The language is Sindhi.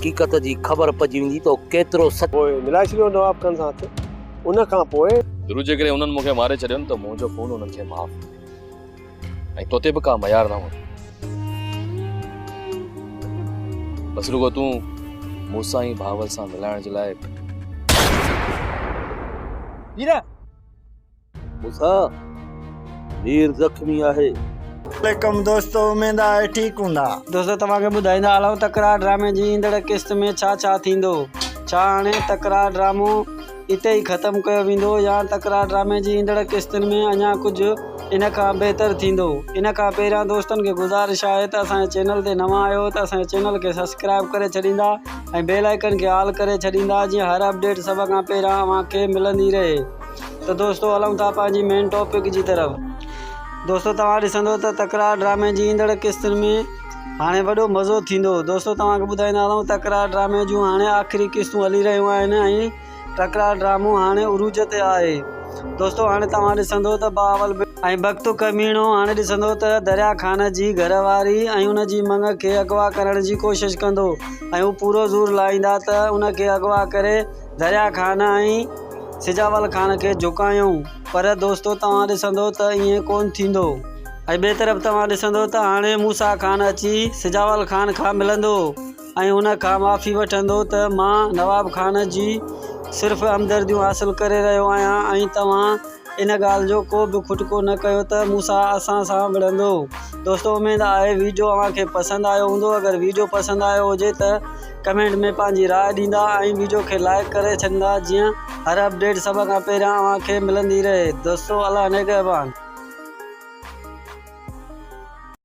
حقيقت جي خبر پئجي ويندي ته هو ڪيترو سچ. پوء ملائي ڇڏيو نواب خان سان هٿ. ان کان پوء. ضرور جيڪڏهن انهن مون کي ماري ڇڏيو نه ته منهنجو خون انهن کي معاف ۽ توتي به ڪا ميار نه هوندي. بس رڳو تون مون سان ۽ بهاول سان ملائڻ جي لاء. مير! موسيٰ، مير زخمي آهي. عليڪم دوستو اميد آهي ٺيڪ هوندا. دوستو توهان کي ٻڌائيندا هلون تڪرار ڊرامي جي ايندڙ قسط ۾ ڇا ڇا ٿيندو ڇا هاڻي تڪرار ڊرامو اتي ئي ختم ڪيو ويندو يا تڪرار ڊرامي جي ايندڙ قسطن ۾ اڃا ڪجهه ان کان بهتر ٿيندو ان کان پهريان دوستن کي گذارش آهي ته اسان جي چينل تي نوان آهيو ته اسان جي چينل کي سبسڪرائب ڪري ڇڏيندا ۽ بيل آئيڪن کي آل ڪري ڇڏيندا جيئن هر اپڊيٽ سڀ کان پهريان اوهان کي ملندي رهي. ته دوستو هلون ٿا پنهنجي مين ٽاپڪ جي طرف دوستو توهان ڏسندو ته تڪرار ڊرامي جي ايندڙ قسطن ۾ هاڻي وڏو مزو ٿيندو دوستو توهان کي ٻڌائيندا هلون تڪرار ڊرامي جون هاڻي آخري قسطون هلي رهيون آهن ۽ تڪرار ڊرامو هاڻي عروج تي آهي دوستو هاڻي توهان ڏسندو ته بهاول ۽ بخت ڪميڻو هاڻي ڏسندو ته دريا خان جي گهر واري ۽ ان جي مڱ کي اغوا ڪرڻ جي ڪوشش ڪندو ۽ هو پورو زور لائيندا ته ان کي اغوا ڪري دريا خان ۽ سجاول خان کي جهڪايون پر دوستو توهان ڏسندو ته ائين ڪونه ٿيندو. ۽ ٻئي طرف توهان ڏسندو ته هاڻي موسيٰ خان اچي سجاول خان کان ملندو ۽ ان کان معافي وٺندو ته مان نواب خان جي صرف همدرديون حاصل ڪري رهيو آهيان ۽ توهان ان ڳالهه جو ڪو به کٽڪو نه ڪيو ته موسيٰ اسان سان وڙهندو. دوستو اميد آهي ويڊيو اوهان کي پسند آيو هوندو اگر ويڊيو پسند آيو هجي ته ڪمينٽ ۾ پنهنجي راء ڏيندا ۽ ويڊيو کي لائيڪ ڪري ڇڏيندا جيئن هر اپڊيٽ سڀ کان پهريان اوهان کي ملندي رهي دوستو الله نگهبان.